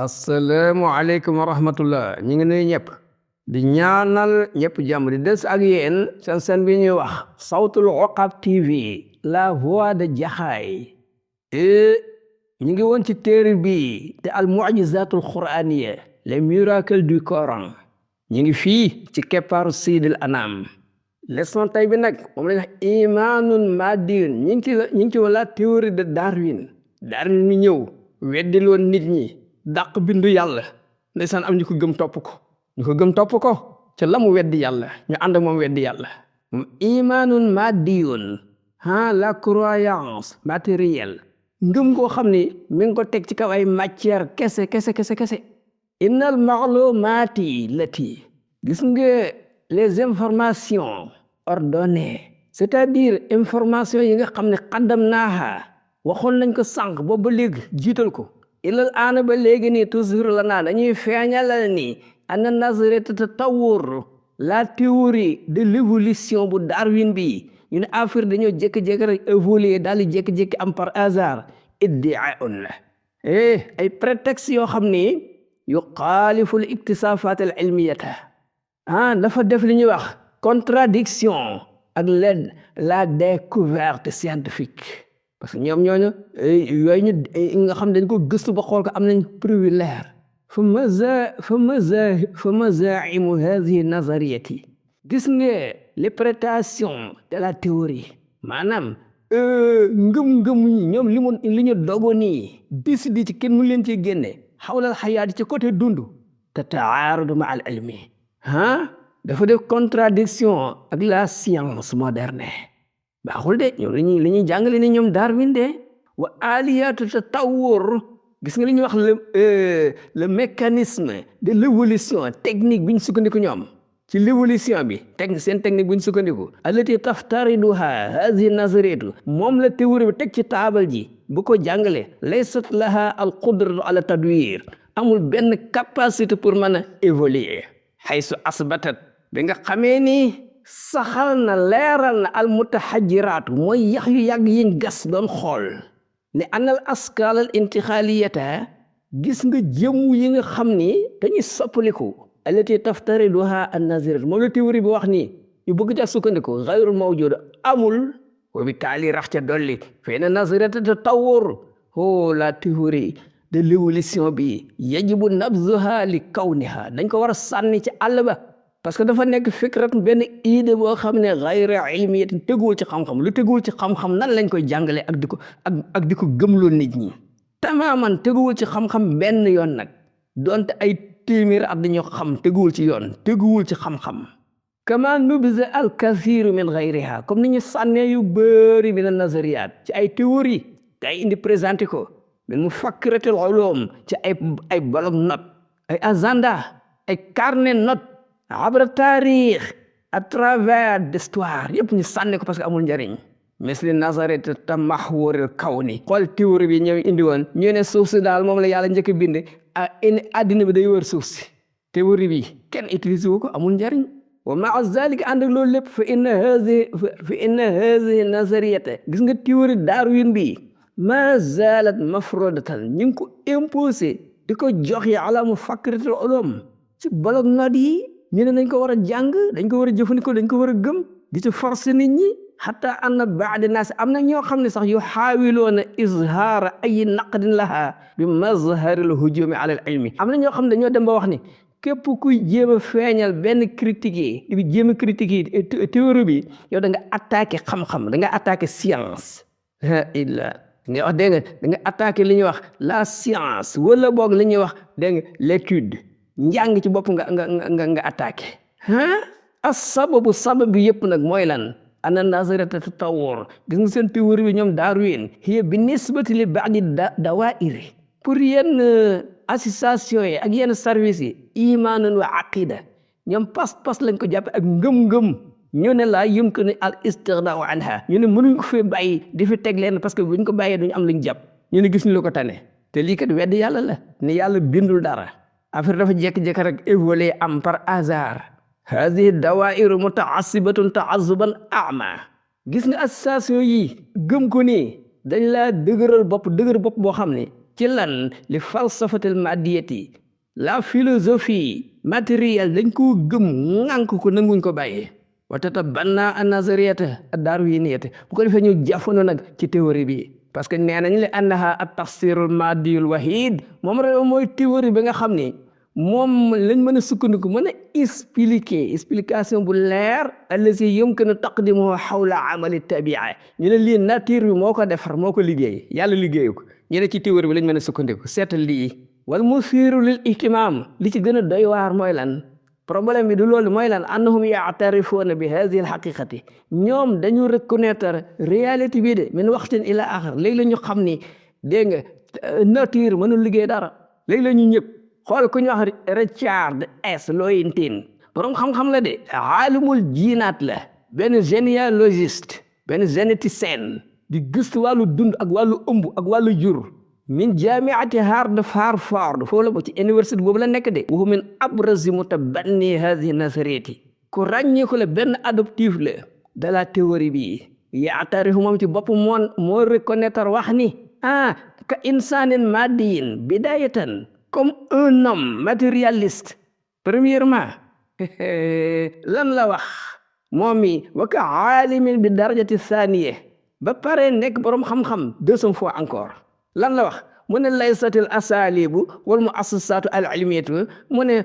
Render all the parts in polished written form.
asalaamaaleykum wa rahmatullah ñu ngi nuyu ñëpp di ñaanal ñëpp jàmm di des ak yéen seen bi ñuy wax Sawtul Uqab TV la voix de Jaxaay ñu ngi woon ci téere bi te al mu'jizatul qur'aniyya les miracles du Coran ñu ngi fii ci keppaaru Seydil Anam leçon tey bi nag moom la ñu wax imaanun maadiyun ñu ngi ci wala théorie de Darwin mi ñëw weddiloon nit ñi dàq bindu yàlla ndeysaan am ñu ko gëm topp ko ca la mu weddi yàlla ñu ànd ak moom weddi yàlla moom imaanun maadiyun la croyance matérielle ngëm koo xam ni mi ngi ko teg ci kaw ay matière kese innal ma'lumaati lati gis nga les informations ordonnées c'est-à-dire information yi nga xam ne xaddam naaxa waxoon nañ ko sànq boobu ba léegi jiital ko ilal aana ba léegi nii toujours la naa dañuy feeñalal ni ana nazariyatu tatawur la théorie de l'évolution bu Darwin bi ñu ne affaire dañoo jékki-jékki rek évoluer daal di jékki-jékki am par hasard iddi'aun la ay prétexte yoo xam ni yu xaalifu l iktisafat al ilmiyata dafa def li ñuy wax contradiction ak la découverte scientifique parce que ñoom ñooñu yooyu ñu nga xam dañ ko gëstu ba xool ko am nañ preuve leer fa mazaimu hadihi nazariyati gis nga l'interprétation de la théorie maanaam ngëm-ngëm ñoom li ñu dogo nii décidé ci kenn mu leen ci génne xawlal xayaati ci côté dund tata'aradu ma al ilmi dafa def contradiction ak la science moderne baaxul de ñoom li ñuy jàngale ni ñoom Darwin de wa aliyatu tatawur gis nga li ñuy wax le mécanisme de l'évolution technique bi ñu sukkandiku ñoom ci l'évolution bi seen technique bi ñu sukkandiku allati taftariduha hadhihi nazariyatu moom la théorie bi teg ci taabal ji bu ko jàngale laysat laha al qudratu ala tadwir amul benn capacité pour mën a évoluer haythu asbatat bi nga xamee ni saxal na leeral na al mutahajjiraatu mooy yax yu yàgg yiñ gas doon xool ne anal askal al intixaaliyata gis nga jëmm yi nga xam ni dañuy soppaliku allati taftariduha an nazirat moom la théorie bi wax nii ñu bëgg ca sukkandiku gayrul mawjuda amul wa bi taali rax ca dolli fee na nazarata tatawur la théorie de l'évolution bi yajibu nabzuha li kawniha dañ ko war a sànni ci àll ba parce que dafa nekk fikrat benn idée boo xam ne gayra ilmiyatin teguwul ci xam-xam lu teguwul ci xam-xam nan lañ koy jàngale ak di ko gëmloo nit ñi tamaman teguwul ci xam-xam benn yoon nag donte ay téeméer at dañoo xam teguwul ci yoon teguwul ci xam-xam kama nubza al kathiru min gayriha comme ni ñu sànnee yu bëri min nazariyat ci ay théorie kay indi présenté ko min mufakkiratil ulum ci ay bloc note ay agenda ay carnet note abra taarix à travers d'histoire yëpp ñu sànni ko parce que amul njariñ misli nazaret tamahwuril kawni xool théorie bi ñëw indi woon ñu ne suuf si daal moom la yàlla njëkk a bind addina bi day wër suuf si théorie bi kenn utilisé wu ko amul njariñ wa ma'a zalika ànd ak loolu lépp fa inna hazihi nazariyata gis nga théorie Darwin bi ma zalat mafrodatan ñu ngi ko imposé di ko jox yi ala mufakkiratil ulum ci bloc note yi ñu ne dañ ko war a jàng dañ ko war a jëfandikoo dañ ko war a gëm di ci forcer nit ñi hatta anna ba'da naas am na ñoo xam ne sax yu xaawiloona izhaara ay naqdin laha bi mazharil hujumi ala al ilmi am na ñoo xam ne dañoo dem ba wax ni képp kuy jéem a feeñal benn critique yi jéem a critique yi théorie bi yow da nga attaqué xam-xam da nga attaqué science illa nga wax dégg nga da nga attaqué li ñuy wax la science wala boog li ñuy wax dégg nga l'étude njàng ci bopp nga attaqué sabab bi yëpp nag mooy lan ana nazariyat tatawur gis nga seen théorie bi ñoom Darwin hiya bi nisbati li ba'di dawaa'ir pour yenn association yi ak yenn service yi imaanun wa aqida ñoom pas-pas lañ ko jàppe ak ngëm-ngëm ñu ne laa yumkinu al istighnaa anha ñu ne mënuñ ko fi bàyyi di fi teg leen parce que buñ ko bàyyee duñu am luñ jàpp ñu ne gis ñu lu ko tane te lii kat weddi yàlla la ne yàlla bindul dara affaire dafa jékki-jékki rek évoluer am par hasard hadihi dawairu mutaassibatun taazzuban ama gis nga association yi gëm ko nii dañ laa dëgër bopp boo xam ne ci lan li falsafatil maddiyati la philosophie matérielle dañ koo gëm ŋànk ko nanguñ ko bàyyee watata banna an nazariyata ad-darwiniyata bu ko defee ñu jafandu nag ci théorie bi parce que nee nañ li annaha at tafsirul maddiyul wahid moom rek mooy théorie bi nga xam ni moom lañ mën a sukkandiku mën a explication bu leer allazi yumkinu taqdimuhu hawla amali tabia ñu ne lii nature bi moo ko defar moo ko liggéey yàlla liggéeyu ko ñu ne ci théorie bi lañ mën a sukkandiku seetal lii wal musiru lil ihtimam li ci gën a doy waar mooy lan problème bi du loolu mooy lan annahum ya'tarifuna bi hadhihi al haqiqati ñoom dañu reconnaître réalité bi de min waxtin ila axar léegi la ñu xam ni dégg nga nature mënul liggéey dara léegi la ñu ñëpp xool ku ñu wax Richard S. Lewontin borom xam-xam la de aalimul jiinaat la benn généalogiste benn généticien di gëstu wàllu dund ak wàllu ëmb ak wàllu jur min jaamiati Harvard foofu la ba ci université boobu la nekk de wa min abrazi mutabanni hadihi nasariyati ku ràññeeku la benn adoptif la de la théorie bi yaatarifu moom ci bopp moo reconnaître wax ni ka insanin madiyin bidayatan comme un homme matérialiste premièrement lan la wax moom mi wa ka aalimin bi darajati thaniye ba pare nekk boroom xam-xam deuxième fois encore lan la wax mu ne laysatil asalibu wal muassasatu al ilmiyatu mu ne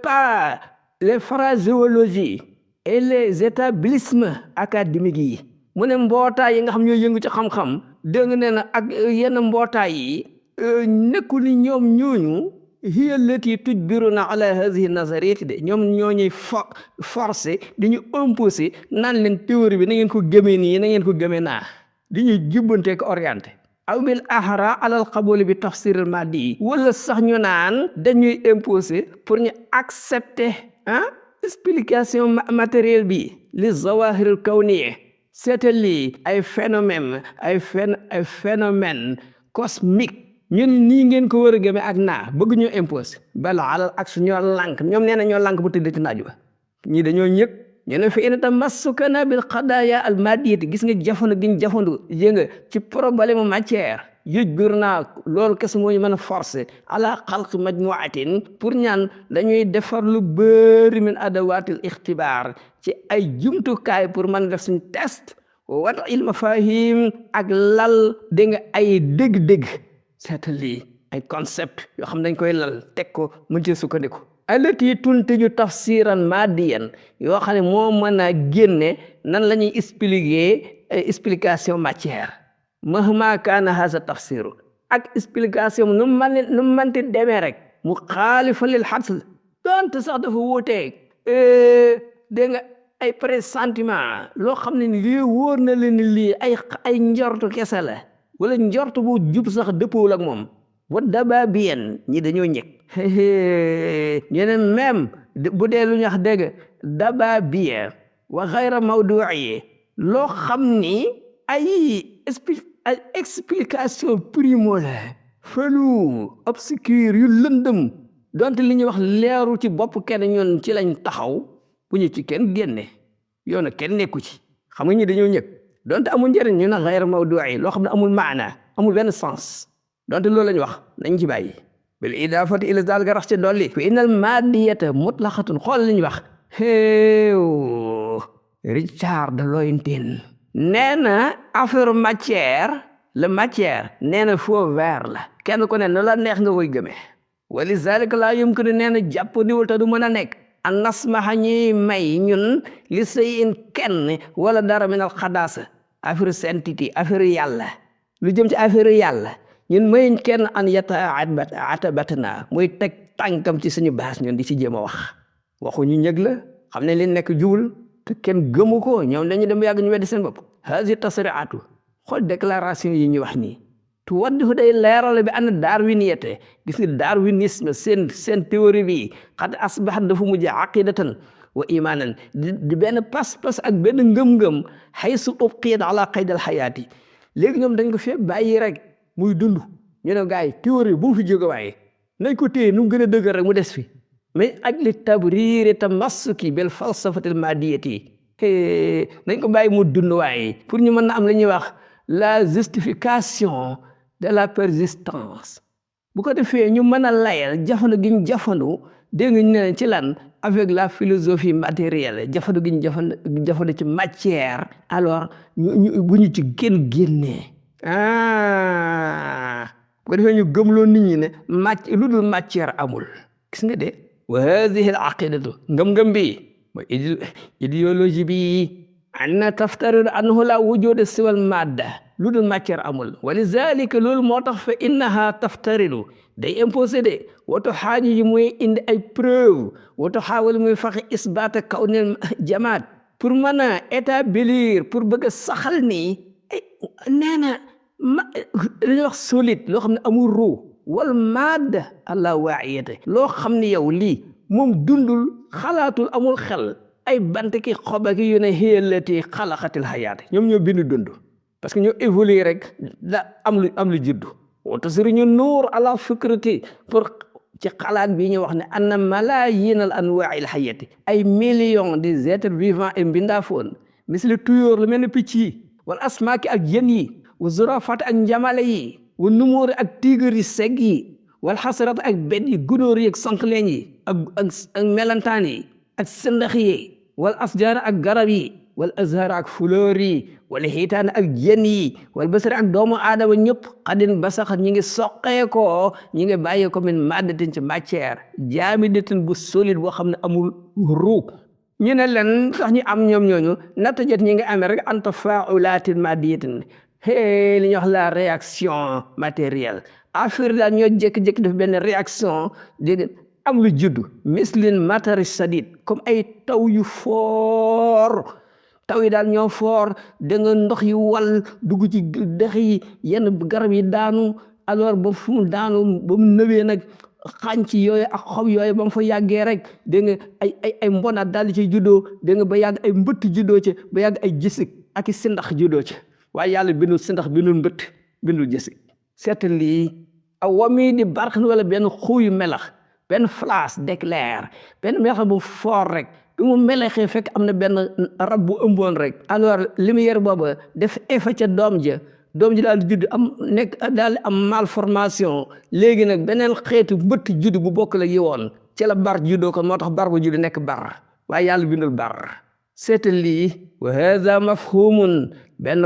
pas les phraséologies et les établissements académiques yi mu ne mbootaay yi nga xam ñoo yëngu ci xam-xam dégg nga nee na ak yenn mbootaay yi nekkul ni ñoom ñooñu hiya allati tujbiruna ala hadhihi nazariyati de ñoom ñooñuy forcé di ñu imposé naan leen théorie bi na ngeen ko gëmee nii na ngeen ko gëmee naa di ñuy jubbante ko orienté aw bil ahra alal qabul bi tafsir al maddi wala sax ñu naan dañuy imposé pour ñu accepter explication matérielle bi li zawahir al kawniya c'est lii ay phénomène cosmique ñun nii ngeen ko war a gëmee ak naa bëgg ñoo imposé bala alal ak su ñoo lànk ñoom nee na ñoo lànk bu tëdd ci naaj ba ñii dañoo ñëg ñu ne fi ina tamassukana bil qadaya al madiyati gis nga jafandu giñ jafandu nga ci problème matière yujbir naa loolu kese moo ñu mën a forcé ala xalq majmuatin pour ñaan dañuy defar lu bëri min adawatil ixtibaar ci ay jumtukaay pour mën a def suñ test wata il mafahim ak lal dégg nga ay dégg-dégg seetal lii ay concept yoo xam dañ koy lal teg ko mën ci sukkandiku alati tuntiju tafsiran madiyan yoo xam ne moo mën a génne nan la ñuy explication matière mahma kaana haza tafsiru ak explication nu mu mënti demee rek mu xaalifa lil xadl donte sax dafa wuuteeg dégg nga ay pressentiment loo xam ne ni lii wóor na leen ni lii ay njortu kese la wala njortu bu jub sax dëppoowul ak moom wa daba biyen ñi dañoo ñëg ñu ne même bu dee lu ñu wax dégg daba biyen wa xayra mawdu'i loo xam ni ay explication primo la felu obscur yu lëndëm donte li ñuy wax leeru ci bopp kenn ñun ci lañ taxaw bu ñu ci kenn génne yoona kenn nekku ci xam nga ñi dañoo ñëg donte amul njëriñ ñu ne xayra mawdu'i loo xam ne amul maana amul benn sens donte loolu lañ wax nañ ci bàyyi bil idafati ila zalika rax ci dolli fa innal madiyata mutlaqatun xool lañ wax Richard Lewontin nee na affaire matière nee na faux vert la kenn ku ne na la neex nga koy gëmee wali zalika laa yumkinu nee na jàpp niwul te du mën a nekk an nasmaha ñuy may ñun li sayin kenn wala dara min al xadaasa affaire sainteté affaire yàlla lu jëm ci affaire yàlla ñun mayuñ kenn an atabatna muy teg tànkam ci suñu baas ñun di ci jéem a waxu ñu ñëg la xam ne li nekk jubul te kenn gëmu ko ñoom dañu dem yàgg ñu weddi seen bopp hazi tasriatu xool déclaration yi ñuy wax nii tu waddihu day leeral bi ana darwiniyate gis nga darwinisme seen théorie bi xad asbahat dafa mujj aqidatan wa imanan di benn pas-pas ak benn ngëm-ngëm haysu ubqiyat ala qaydal hayaati léegi ñoom dañ ko fee bàyyi rek muy dund ñu ne gars yi théorie bu mu fi jóge waaye nañ ko téye nu mu gën a dëgër rek mu des fi mais ak li tabriri tamassuki bil falsafatil madiyati nañ ko bàyyi mu dund waaye pour ñu mën na am la ñuy wax la justification de la persistance bu ko defee ñu mën a layal jafandu gi ñu jafandu dégg nga ñu ne ci lan avec la philosophie matérielle jafandu gi ñu jafandu ci matière alors bu ñu ci génnee bu ko defee ñu gëmloo nit ñi ne lu dul matière amul gis nga de wa hadihi al aqidatu ngëm-ngëm bi mooy idéologie bi anna taftaridu annahu la wujuda siwal madda lu dul matière amul wa lidhalika loolu moo tax fa innaha taftaridu day imposé de woto xaaji yi muy indi ay preuve woto xaawal muy faxe isbaata kawnil jamaat pour mën a établir pour bëgg a saxal ni nee na dañuy wax solide loo xam ne amul ruu wal madda allah waayete loo xam ne yow lii moom dundul xalaatul amul xel ay bant ki xoba ki yu ne xiyalati xalaxatil xayaate ñoom ñoo bindu dund parce que ñoo évolué rek da am lu juddu wota sëriñu nuur ala fikrati pour ci xalaat bi ñu wax ne anna malayin al anwaa'il xayati ay millions des êtres vivants et mbindaafoon misli tuyóor lu mel ne picc yi wala asmaaki ak jën yi wa zurafaat ak njamale yi wa numóori ak tigre yi segg yi wal xasarat ak bet yi gunóor yi ak sanqleñ yi ak melantaan yi ak sëndax yi wal asjaar ak garab yi wal azhar ak fleur yi wala xiitaan ak jën yi wal basar ak doomu aadama ñëpp xadin basaxat ñi ngi soqee ko ñi ngi bàyyee ko min maddatin ci matière jaamidatin bu solide boo xam ne amul ruug ñu ne leen sax ñu am ñoom ñooñu nattajet ñi ngi amee rek an tafaulatin maddiyatin li ñuy wax la réaction matérielle affaire daal ñoo jékki-jékki def benn réaction dégg am lu juddu mislin matari sadid comme ay taw yu foor taw yi daal ñoo foor da nga ndox yi wal dugg ci dex yi yenn garab yi daanu alors ba fu mu daanu ba mu nëwee nag xànc yooyu ak xob yooyu ba mu fa yàggee rek dégg nga ay mbonaat daal di ci juddoo dégg nga ba yàgg ay mbëtt juddoo ci ba yàgg ay jësig ak i sindax juddoo ci waaye yàlla bindul sindax bindul mbëtt bindul jësig seetal lii aw wami di barxan wala benn xuuyu melax benn flash d'éclair benn melax bu fort rek bi mu melexee fekk am na benn rab bu ëmboon rek alors lumière booba def effet ca doom ji daal di judd am nekk daal di am malformation léegi nag beneen xeetu mbëtt judd bu bokk la yi woon ci la bar juddoo ko moo tax bar bu judd nekk bar waaye yàlla bindul bar seetal lii wa hada mafhumun benn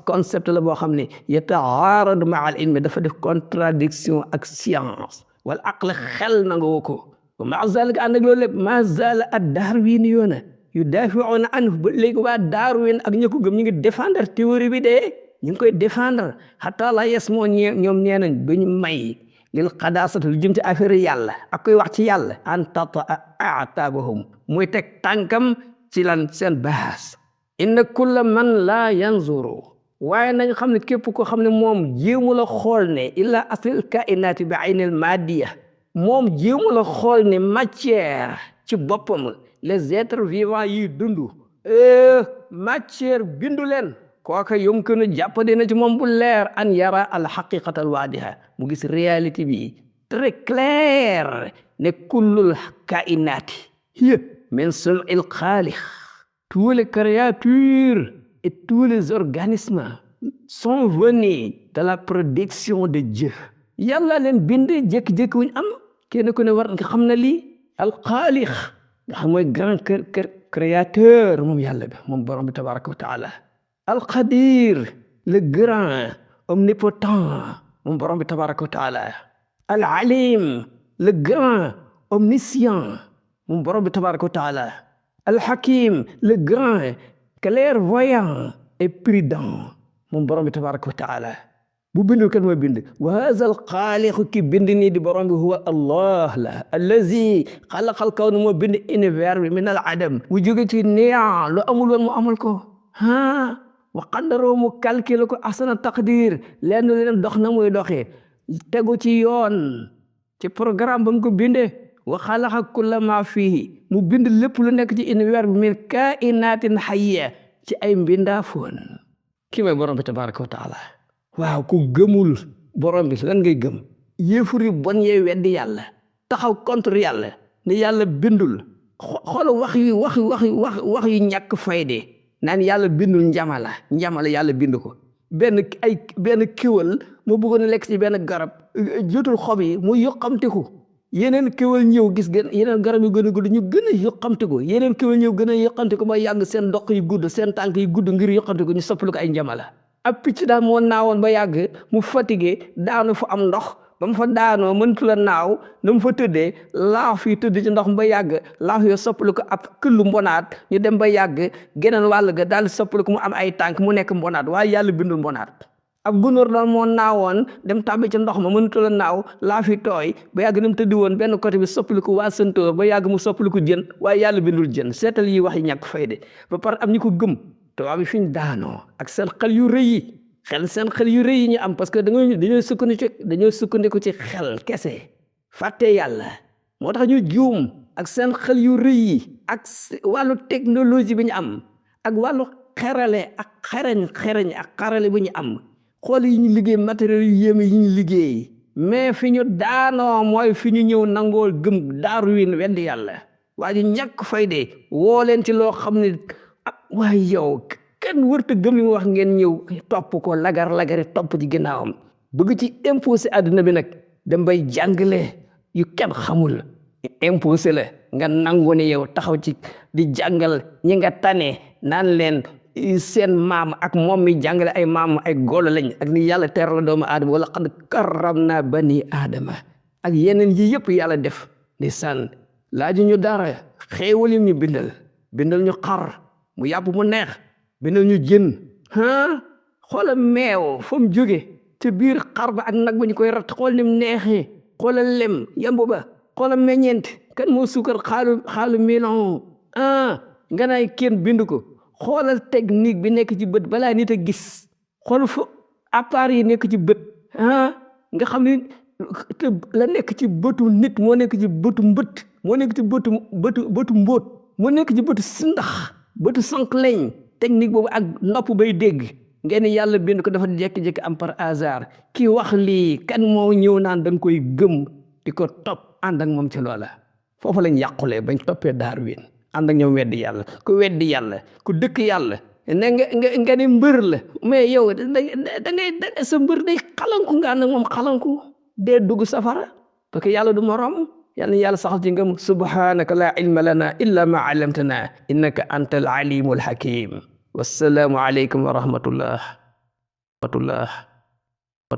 concept la boo xam ne yataaradu maa al ilmi dafa def contradiction ak science wala aql xel na nga woo ko ma zalika ànd ak loolu lépp ma zala ad darwiniyuuna yudafiuna anhu ba léegi waa Darwin ak ñi ko gëm ñu ngi défendre théorie bi de ñu ngi koy défendre xataa la yes moo ñoom nee nañ duñu may lil xadaasat lu jëm ci affaire yàlla ak koy wax ci yàlla an tata atabahum muy teg tànkam ci lan seen baas inna kulla man la yanzuru waaye nañ xam ne képp ko xam ne moom jéemu la xool ne illa aslil kainaati bi aynil madiya moom jéemu la xool ne matière ci boppam les êtres vivants yi dund matière bindu leen kooka yumkinu jàppandi na ci moom bu leer an yara al haqiqata al waadiha mu gis réalité bi très clair ne kullul kainaati hiya min sun'il xaalix tous les créatures et tous les organismes sont venus de la production de Dieu yàlla leen bind jékki-jékki wuñ am kenn ku ne war nga xam na lii alxaalix nga xam mooy grand créateur moom yàlla bi moom borom bi tabaraka wa taala alqadir le grand omnipotent moom borom bi tabaraka wa taala alalim le grand omniscient moom borom bi tabaraka wa taala alhakim le grand clairvoyant et prudent moom borom bi tabaraka wa taala bu bindul kan mooy bind wa haza alxaaliqu ki bind nii di borom bi huwa allah la allazi xalaqal kawna moo bind univers bi min al adam mu jóge ci néant lu amul woon mu amul ko wa qaddaroo mu calculé ko ahsana taqdir leen dox na muy doxee tegu ci yoon ci programme ba mu ko bindee wa xalaqa kulla ma fihi mu bind lépp lu nekk ci univers bi min kainatin hayya ci ay mbindaafoon kii mooy borom bi tabaraka wa taala waaw ku gëmul borom bi lan ngay gëm yéefar yu bon yee weddi yàlla taxaw contre yàlla ne yàlla bindul xool wax yu ñàkk fayde naan yàlla bindul njamala yàlla bind ko benn kéwal moo bëggoon a lekk ci benn garab jotul xob yi mu yoqamtiku yeneen kéwél ñëw gis gën yeneen garab yu gën a gudd ñu gën a yoqamtiku yeneen kéwél ñëw gën a yoqamtiku ba yàgg seen doq yi gudd seen tànk yi gudd ngir yoqamtiku ñu soppali ko ay njamala ab picc daal moo naawoon ba yàgg mu fatigué daanu fu am ndox ba mu fa daanoo mëntu la naaw na mu fa tëddee laaf yi tëdd ci ndox ba yàgg laaf yoo soppali ko ab këllu mbonaat ñu dem ba yàgg geneen wàll ga daal soppali ko mu am ay tànk mu nekk mbonaat waaye yàlla bindul mbonaat ab gunóor daal moo naawoon dem tàbbi ci ndox ma mënatu la naaw laaf yi tooy ba yàgg na mu tëddi woon benn côté bi soppali ko waa santóor ba yàgg mu soppali ko jën waaye yàlla bindul jën seetal yi wax yi ñàkk fayde ba pare am ñu ko gëm tubaab bi fi ñu daanoo ak seen xel yu rëy yi seen xel yu rëy yi ñu am parce que dañoo sukkandiku ci xel kese fàtte yàlla moo tax ñu juum ak seen xel yu rëy yi ak wàllu technologie bi ñu am ak wàllu xerale ak xereñ ak xarale bi ñu am xool yi ñu liggéey matériel yu yéeme yi ñu liggéey mais fi ñu daanoo mooy fi ñu ñëw nangoo gëm Darwin weddi yàlla waa ji ñàkk fayde woo leen ci loo xam ne waaye yow kenn wërta gëm li mu wax ngeen ñëw topp ko lagari topp ci ginnaawam bëgg ci imposé àdduna bi nag dem bay jàngale yu kenn xamul imposé la nga nangu ne yow taxaw ci di jàngal ñi nga tane naan leen seen maam ak moom mi jàngale ay maam ay golo lañ ak ni yàlla teral doomu aadama wala qad karramna bani aadama ak yeneen yi yëpp yàlla def di sànn laaju ñu dara xéewal yi ñu bindal ñu xar mu yàpp mu neex bindal ñu jën xoola meew fa mu jóge te biir xar ba ak nag ba ñu koy rat xool ni mu neexee xoola lem yamb ba xoola meññeent kan moo suukar xaalu milon nga nay kenn bind ko xoolal technique bi nekk ci bët balaa nit a gis xool fu appareil yi nekk ci bët nga xam ne te la nekk ci bëtu nit moo nekk ci bëtu mbët moo nekk ci bëtu mbóot moo nekk ci bëtu sindax bëtu sànq lañ technique boobu ak nopp bay dégg ngeen yàlla bind ko dafa jékki-jékki am par hasard kii wax lii kan moo ñëw naan da nga koy gëm di ko topp ànd ak moom ci loola foofu lañ yàqulee bañ toppee Darwin ànd ak ñoom weddi yàlla ku weddi yàlla ku dëkk yàlla ne nga ne mbër la mais yow da ngay sa mbër day xalanku nga ànd ak moom xalanku dee dugg safara parce que yàlla du morom yàlla saxal ci ngëm subhanaka la ilma lana illa ma allamtana innaka anta al alimul hakim wassalaamu aleykum wa rahmatullah